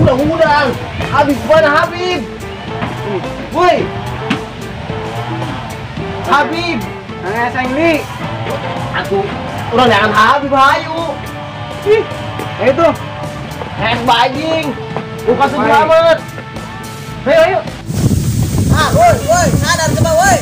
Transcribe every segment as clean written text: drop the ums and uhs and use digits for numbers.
Hudang-hudang. Habib mana Habib? Woi. Habib. Nah, Sengli. Aku urang jangan Habib hayu. Ih, itu. Es bajing. Bukan selamat. Ayo, ayo. Ah, woi, woi, sadar coba woi.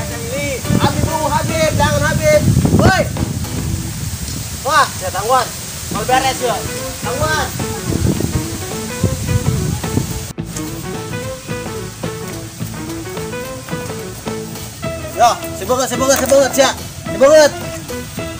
Sengli, Habib bro, Habib, jangan Habib. Woi. Wah, saya tangguan. Kalau beres ya. Tangguan. Yo, sebanget, siap. Sebanget.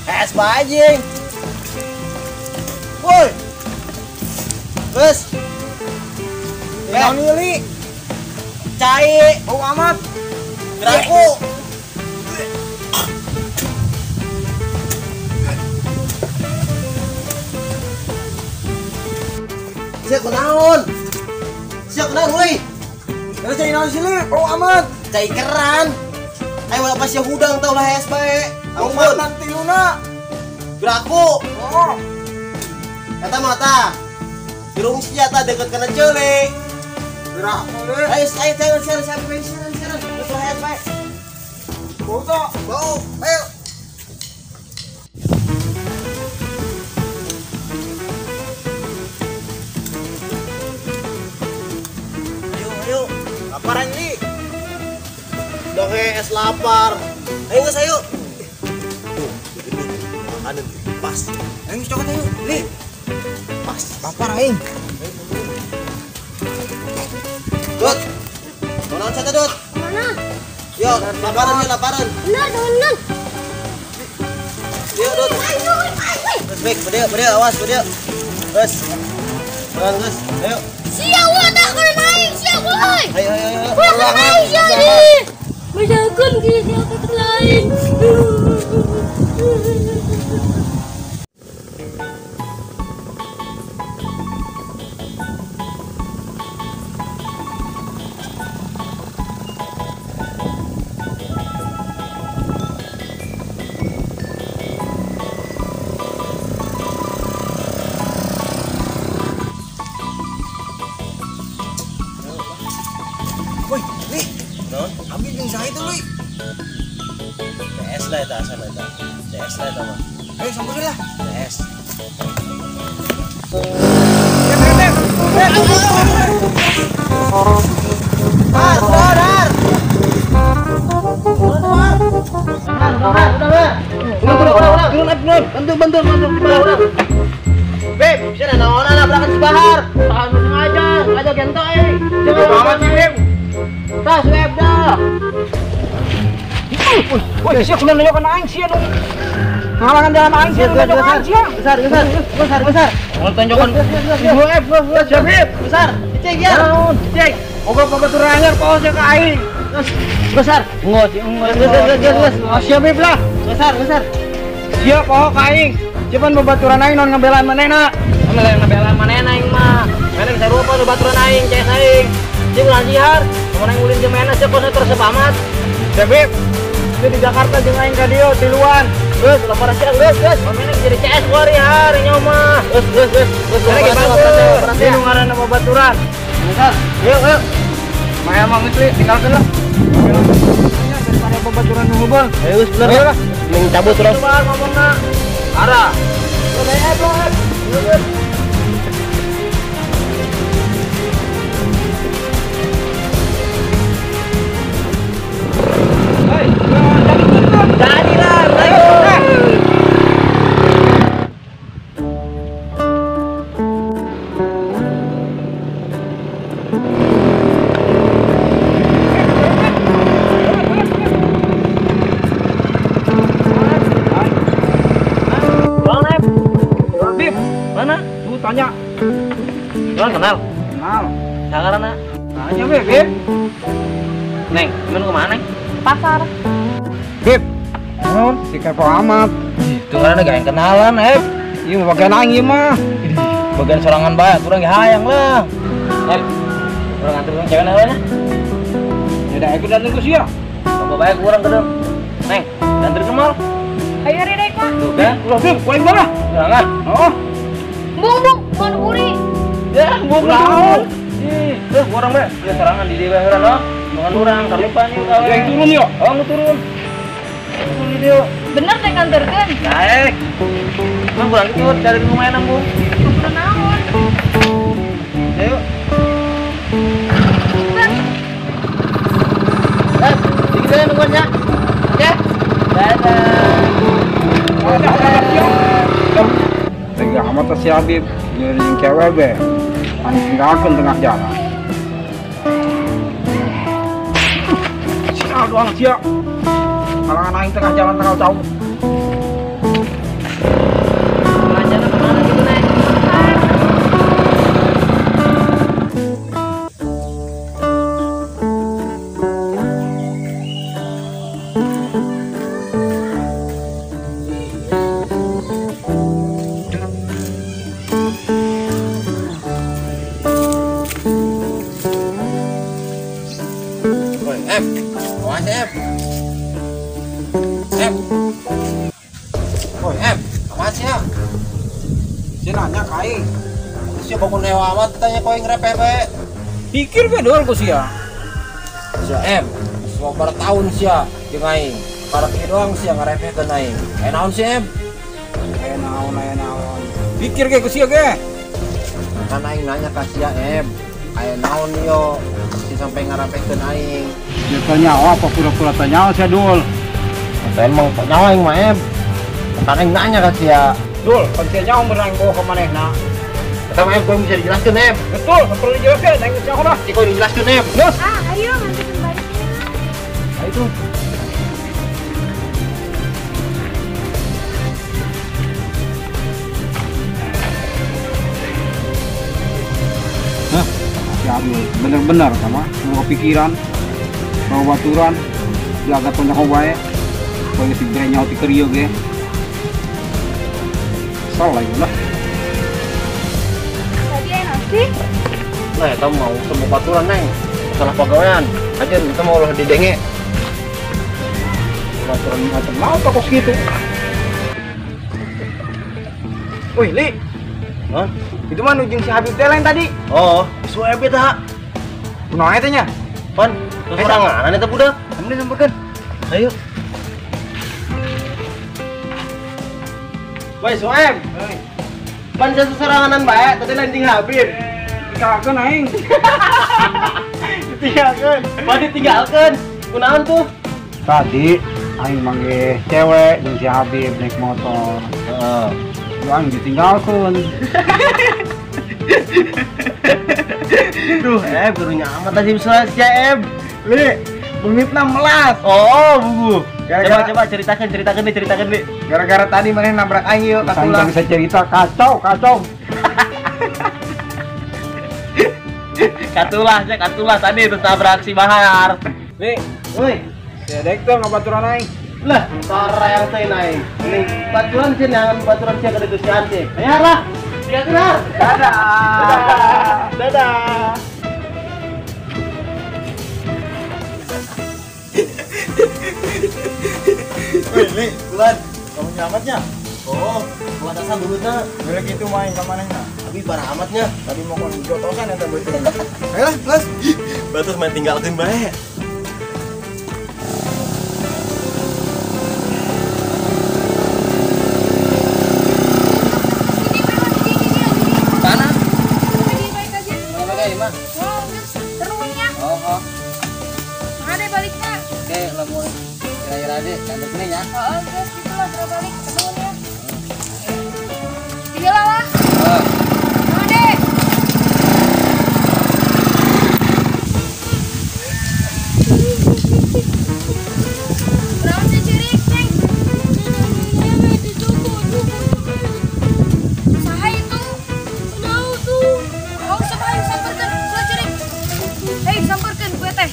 Es bajing. Woi. Terus. Naon li? Cai, bau amat. Geraku. Siap kunaon? Siap kunaon woi? Terus cai naon sih li? Bau amat. Cai keran. Ayo apa sih hudang tau lah es bae. Ampun nanti luna. Geraku. Oh. Kata mata. Irung senjata deket kena ceuli. Geraku li. Ayo ayo ayo siaran siaran siaran siaran. Terus lah es bae. Bau toh. Bau. Ayo. Ayo ayo. Laparan li. Udah es lapar. Ayo nggak ayo. Tuh, begini makanan pas. Ayo cokot ayo, li. Pas. Lapar aing. Dut. Mau naon sate, Dut? Mana? Yo, laparan ya, laparan. Benar, teman-teman. Yo, Dut. Terus, Bek, berdiri, berdiri, awas, berdiri. Terus. Terus, terus. Ayo. Siap, woi, tak kena aing, siap, woi. Ayo, ayo, ayo. Woi, kena aing, siap, nih. Masakan kita siapa lain. Woi, li. Naon? Habib jeung saha itu, li? CS lah eta asal eta. CS lah eta mah. Ayo samperin lah. CS. Har, har, har. Har, har, udah, Bar. Udah, udah, udah, udah. Turun, bantu, bantu, bantu. Udah, udah. Beb, bisa naonan nabrakan si Bahar. Tahan sengaja, sengaja gento euy. Jangan banget sih, Beb. Tas web dah. Woi, sia kudu nanya kana aing sia nu. Ngalangan jalan aing sia, nanya aing sia. Besar, besar, besar, besar. Mau tonjokan web, web, web, besar. Cek ya. Cek. Oga babaturan anyar paos ka aing. Besar. Ngos, ngos, ngos. Sia Beb lah. Besar, besar. Sia poho ka aing. Cepan babaturan aing non ngabelaan manehna. Ngabelaan manehna aing mah. Manehna bisa rupa babaturan aing, cek aing. Cing ulah jihar. Mun aing ulin jeung manehna sia kos terus amat. Beb. Itu di Jakarta jeung aing ka dieu tiluan. Geus lapar sia geus geus. Manehna jadi CS kuari hari nyawa mah. Geus geus geus. Geus lapar. Ini nu ngaranna babaturan. Besar. Yuk, yuk. Maya mah geus li tinggalkeun lah. Daripada babaturan nu hubung. Ayo geus bener lah. Mending cabut terus. Coba ngomongna. Arah. Jadi lah, ayo. Bang Nep, Bib, mana? Lu tanya. Lu kenal? Kenal. Sakarana? Tanya Bib, Bib. Neng, gimana kemana, Neng? Pasar. Bib, non, si kepo amat. Itu karena gak yang kenalan, Eb. Iya, bagian aing mah. Bagian sorangan bae, kurang ge hayang lah. Eb, kurang nganter urang cewek na. Ya dah, ikut dateng ke sia. Coba bae kurang ke Neng, nganter ke mal. Ayo hari deh, Pak. Tuh kan? Ulah, Bib, paling mana? Jangan. Oh. Bung, bung, mau buri. Naon? Ih, urang we. Ya serangan di dewa heran lah. Jangan urang kalupan yuk kawe. Yang turun yuk. Oh, nu turun. Turun di dieu. Bener teh nganterkeun. Naik. Mah urang ikut cari lumayan ambu. Kudu naon? Ayo. Dikit aja nungguannya. Oke? Dadah. Tega amat si Habib nyuri jeung cewek be. Anu tinggalkeun tengah jalan. Sia doang sia. Halangan aing tengah jalan tengah jauh. Belanjana kemana gitu, Neng? Pikir be dol ku sia. Sia em, semua bar tahun sia jeung aing. Karek ieu doang sia ngarepehkeun aing. Aya naon sia em? Aya naon, aya naon. Pikir ge ku sia ge. Kan aing nanya ka sia em. Aya naon yo si sampai ngarepehkeun aing. Ya tanya apa pura-pura tanya sia dul. Atuh emang tanya aing mah em. Kan aing nanya ka sia. Dul, pan sia nyaho meurang bawa ka manehna. Eta mah em bisa dijelaskeun em. Betul, perlu dijelaskeun aing geus nyaho lah. Cik dijelaskeun em. Geus. Ah, ayo nganterkeun baliknya. Ayo tuh. Hah, si Abdul bener-bener sama semua pikiran, bawa baturan, jaga tonjak wae. Kowe si bere nyaho ti keur ieu ge. Salah lagi lah. Tadi enak sih. Nah, eta mau semua baturan neng. Masalah pegawaian. Aja kita mau ulah didenge. Baturan macam apa kok gitu? Wih, Li. Hah? Itu mah nujung si Habib teh lain tadi. Oh, suwe eta. Kunaon eta nya? Pan, sorangan eta budak. Ambil sampeurkeun. Ayo. Woi, Soem. Pan seseranganan bae, tadi lain jeung Habib. Tinggalkeun aing. Ditinggalkeun. Pan ditinggalkeun. Kunaon tuh? Tadi aing manggih cewek jeung si Habib naik motor. Heeh. Aing ditinggalkeun. Duh, baru nyaman tadi bisa si Em. Li, bengitna melas. Oh, bubu. Gara-gara coba ceritakan nih. Gara-gara tadi maneh nabrak aing yeuh katulah. Bisa cerita kacau. Katulah tadi terus nabrak si Bahar. Li, woi. Sedek tuh ngabaturan aing. Lah, tara yang teh aing. Ini baturan sih jangan baturan sih kada geus cantik. Ayo lah. Dadah. Dadah. Wih, Li, bulan. Kamu nyamatnya? Oh, buat asal dulu ta. Boleh gitu main ka manehna. Tapi parah amatnya. Tadi mau kon jotosan eta baturan. Ayolah, plus. Batus main tinggalkeun bae. Oh, terus gitu lah, terus balik ketemu ya. Iya lah lah. Nah, deh. Berapa sih ciri, Ceng? Saha itu? Tahu tuh. Mau siapa ayo samperkeun, sudah ciri. Hei, samperkeun gue teh.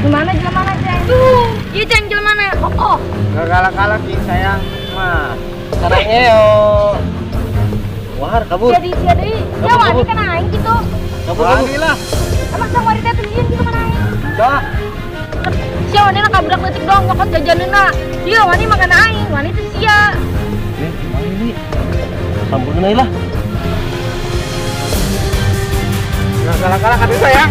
Gimana jelema Ceng? Tuh, ieu Ceng jelema mana? Oh. Gak galak-galak sih sayang. Mah, sarangnya yo. Wah, kabur. Jadi sia deui. Ya wani kana aing kitu. Kabur lah. Emang sang wari teh teu gitu kana aing. Dah. Sia wani ka budak leutik doang nyokot jajaneunna. Ieu wani makan aing, wani teh sia. Eh, kumaha ini? Sampeurkeun euy lah. Kalah-kalah kata saya.